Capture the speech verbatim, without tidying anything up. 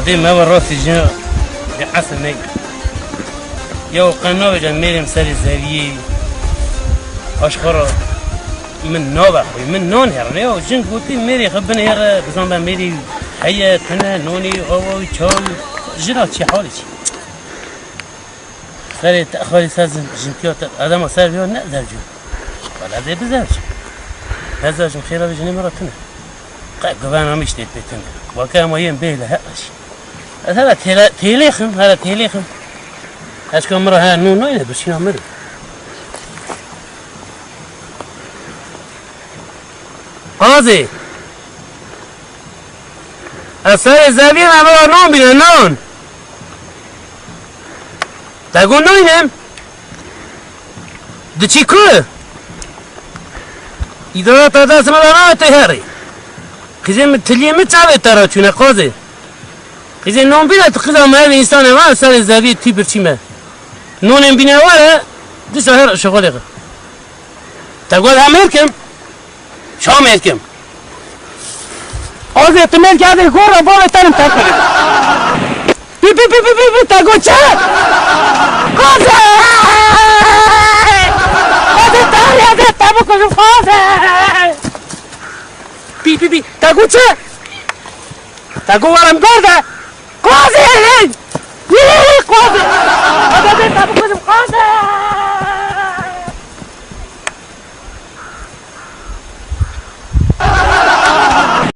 Dê me ve rastî jin bi esl ney. Ya qe navêje mêrê min serê zeviyê. Aşxara min nave xwe, min nan herine ya. Jin gotî mêrê xwe binêre, bizan be mêrê heye, tune, nonî, ava, çay, jina çi halê çi. Serê te xalî ser jin, jintiya te, adama ser viya ne zevcu. Wala dê bizevc. Ne zevcim xêra vê jinê min re tune. Qe guvena min îştê pê tune. Weke ema yên bêhle he aş. Ez hele têle-, têlêxim, hele têlêxim. Eşka min re he nû nayne, bişîna min re. Qazê. Ez serê zeviyê me bira nan bîne, nan. Te got naynem. Diçî ku? Îdara te dest me de nayê te herî. Qîzê min tiliyê min çavê te re çûne qazê. Qîzê non bîne tu qîza me ev însanê me serê zeviyê tî birçî me. Nonên bîne were, dişa her şixulê xwe. Te got em mêr kim? Ça mêr kim? Qazê tu mêr kerdê gor re bavê tenim te kir. Pi pi pi pi pi pi te got çi? Qazê! Qazê te ya de te bikujim qazê! Pi pi pi te got çi? Te got werim berde! Qazê! Yî, qazê! Qazê, te bikujim, qazê!